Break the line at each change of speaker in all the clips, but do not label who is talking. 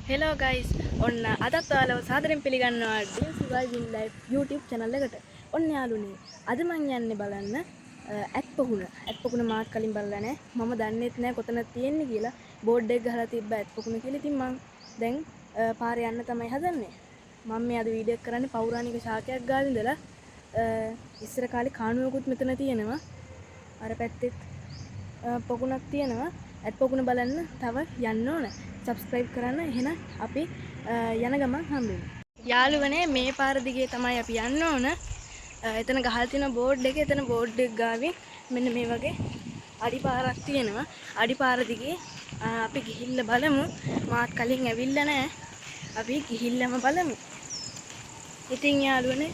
Hello guys, ඔන්න අදත් ඔයාලව සාදරයෙන් පිළිගන්නවා Dream Surviving Life YouTube channel එකට. ඔන්න යාළුවනේ, අද මං යන්නේ බලන්න ඇත්පොකුණ. ඇත්පොකුණ මාත් කලින් බලලා නෑ. මම දන්නෙත් නෑ කොතනද තියෙන්නේ කියලා. බෝඩ් එක ගහලා තිබ්බ ඇත්පොකුණ කියලා. ඉතින් මං දැන් පාරේ යන්න තමයි හදන්නේ. මම මේ අද වීඩියෝ එක කරන්නේ පෞරාණික ශාකයක් ගාව ඉඳලා. ඉස්සර කාලේ කාණුවකුත් මෙතන තියෙනවා. අර පැත්තෙත් පොකුණක් තියෙනවා. ඇත්පොකුණ බලන්න තව යන්න ඕන. සබ්ස්ක්‍රයිබ් කරන්න. එහෙනම් අපි යන ගමන් හම්බෙමු. යාළුවනේ, මේ පාර දිගේ තමයි අපි යන්න ඕන. එතන ගහලා තියෙන බෝඩ් එක, එතන බෝඩ් එක ගාවින් මෙන්න මේ වගේ අඩි පාරක් තියෙනවා. අඩි පාර දිගේ අපි ගිහිල්ලා බලමු. මාත් කලින් ඇවිල්ලා නෑ. අපි ගිහිල්ලාම බලමු. ඉතින් යාළුවනේ,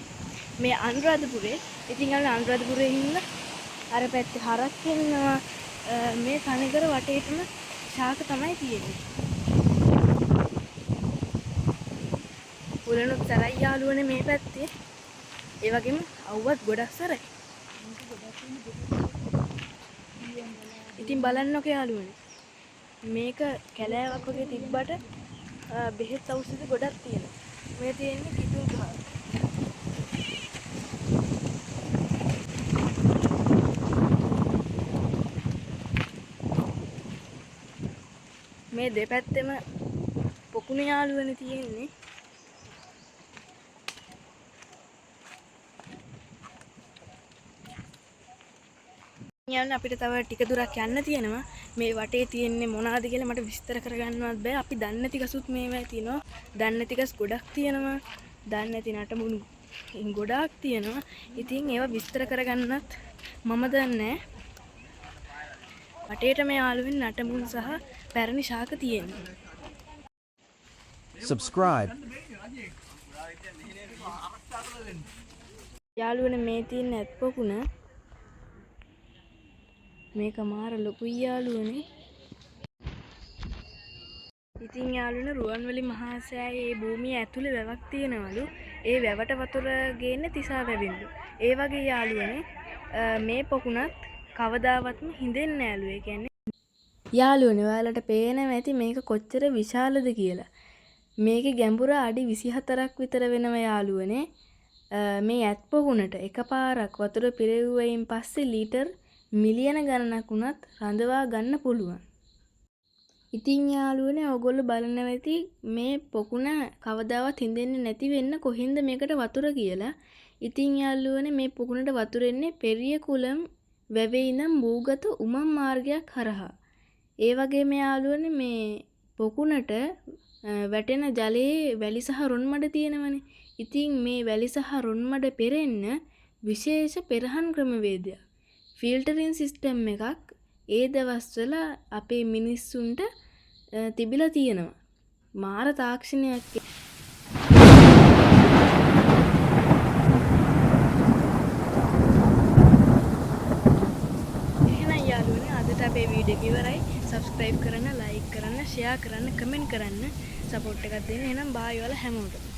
මේ අනුරාධපුරේ, ඉතින් යාළුවනේ අනුරාධපුරේ ඉන්න අර පැත්තේ හරක් ඉන්නවා. මේ තනිකර වටේටම ශාක තමයි තියෙන්නේ. උලනුත් සැරයි යාළුවනේ මේ පැත්තේ. ඒ වගේම අවුවත් ගොඩක් සැරයි. ඉතින් බලන්නකෝ යාළුවනේ. මේක කැලෑවක් වගේ තිබ්බට බෙහෙත් ඖෂධ ගොඩක් තියෙනවා. මේ තියෙන්නේ කිතුල් ගහ. මේ දෙපැත්තෙම පොකුණු යාළුවනේ තියෙන්නේ. යන්න අපිට තව ටික දුරක් යන්න තියෙනවා. මේ වටේ තියෙන්නේ මොනවාද කියලා මට විස්තර කරගන්නවත් බෑ. අපි දන්නේ නැති ගසුත් මේවැ තියෙනවා. දන්නේ නැති ගස් ගොඩක් තියෙනවා. දන්නේ නැති නටබුන් ගොඩාක් තියෙනවා. ඉතින් ඒවා විස්තර කරගන්නත් මම දන්නේ නෑ. වටේට මේ යාළුවෙන් නටබුන් සහ පැරණි ශාක තියෙනවා.
Subscribe.
යාළුවනේ, මේ තියෙන ඇත්පොකුණ මේක මාර ලොකුයි යාළුවනේ. ඉතින් යාළුවනේ, රුවන්වැලි මහා සෑයේ ඒ භූමිය ඇතුලේ වැවක් තියෙනවලු. ඒ වැවට වතුර ගේන්නේ තිසා වැවින්ලු. ඒ වගේ යාළුවනේ, මේ පොකුණත් කවදාවත්ම හිඳෙන්නේ නෑලු. ඒ කියන්නේ යාළුවනේ, ඔයාලට පේනවා ඇති මේක කොච්චර විශාලද කියලා. මේකේ ගැඹුර අඩි 24ක් විතර වෙනවා යාළුවනේ. මේ ඇත් පොකුණට එකපාරක් වතුර පිරෙව්වයින් පස්සේ ලීටර් මිලියන ගණනක් වුණත් රඳවා ගන්න පුළුවන්. ඉතින් යාළුවනේ, ඔයගොල්ලෝ බලනවා ඇති මේ පොකුණ කවදාවත් හිඳෙන්නේ නැති වෙන්න කොහෙන්ද මේකට වතුර කියලා. ඉතින් යාළුවනේ, මේ පොකුණට වතුර එන්නේ පෙරියකුලම් වැවේ ඉඳන් භූගත උමං මාර්ගයක් හරහා. ඒ වගේම යාළුවනේ, මේ පොකුණට වැටෙන ජලයේ වැලි සහ රොන් මඩ තියෙනවනේ. ඉතින් මේ වැලි සහ රොන් මඩ පෙරෙන්න විශේෂ පෙරහන් ක්‍රමවේදයක්, ෆිල්ටරින් සිස්ටම් එකක් ඒ දවස්වල අපේ මිනිස්සුන්ට තිබිලා තියෙනවා. මාර තාක්ෂණයක්. එහෙනම් යාළුවනේ, අදට අපේ වීඩියෝ එක ඉවරයි. සබ්ස්ක්‍රයිබ් කරන්න, ලයික් කරන්න, ෂෙයා කරන්න, කමෙන්ට් කරන්න, සපෝට් එකක් දෙන්න. එහෙනම් බායි ඔයාලා හැමෝටම.